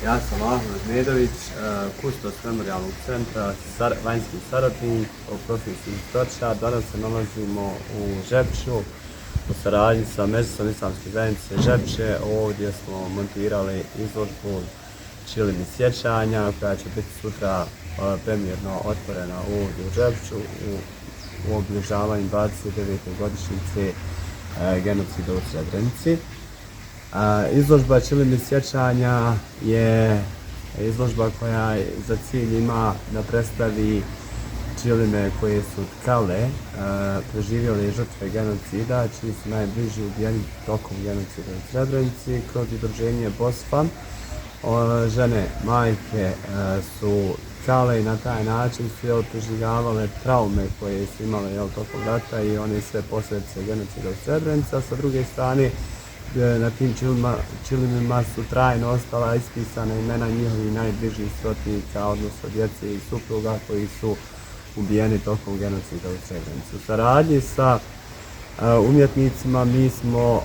Ja sam Ahmed Medović, kustos Memorijalnog centra, vanjski saradnik, profesor historičar. Danas se nalazimo u Žepču u saradnji sa Meclisom islamske zajednice Žepče. Ovdje smo montirali izložbu Čilimi sjećanja koja će biti sutra premijerno otvorena ovdje u Žepču u obilježavanju 29. godišnjice genocida u Srebrenici. Izložba Čilimi sjećanja je izložba koja za cilj ima da predstavi Čilime koje su tkale preživjele žrtve genocida, čiji su najbliži ubijeni tokom genocida u Srebrenici kroz udruženje BOSFAM. Žene, majke su tkale i na taj način su preživljavale traume koje su imale tokom rata i one sve posljedice genocida u Srebrenici. Sa druge strane, na tim čilimima su trajno ostala ispisana imena njihovih najbližih srodnika, odnosno djece i supruga koji su ubijeni tokom genocida u Srebrenici. U saradnji sa umjetnicima mi smo,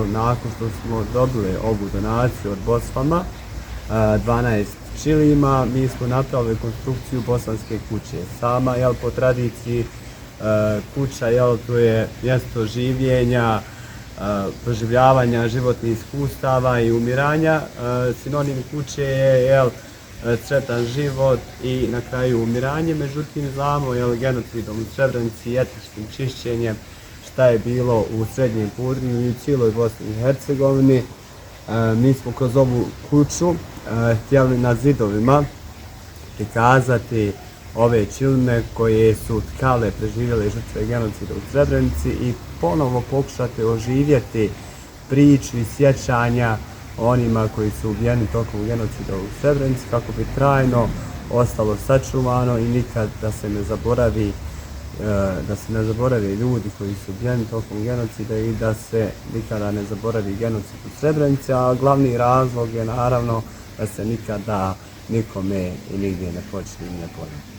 nakon što smo dobili ovu donaciju od BOSFAM-a, 12 čilima, mi smo napravili konstrukciju bosanske kuće. Sama, po tradiciji, kuća, tu je mjesto življenja, proživljavanja životnih iskustava i umiranja. Sinonim kuće je sretan život i na kraju umiranje. Međutim, znamo genocidom u Srebrenici i etničkim čišćenjem šta je bilo u Srednjem Podrinju i u cijeloj Bosni i Hercegovini. Mi smo kroz ovu kuću htjeli na zidovima prikazati ove čilime koje su tkale preživjele žrtve genocida u Srebrenici i ponovo pokušati oživjeti priču i sjećanja onima koji su ubijeni tokom genocida u Srebrenici kako bi trajno ostalo sačuvano i nikad da se ne zaborave ljudi koji su ubijeni tokom genocida i da se nikada ne zaboravi genocid u Srebrenici, a glavni razlog je naravno da se nikada nikome i nigdje ne počne i ne ponovi.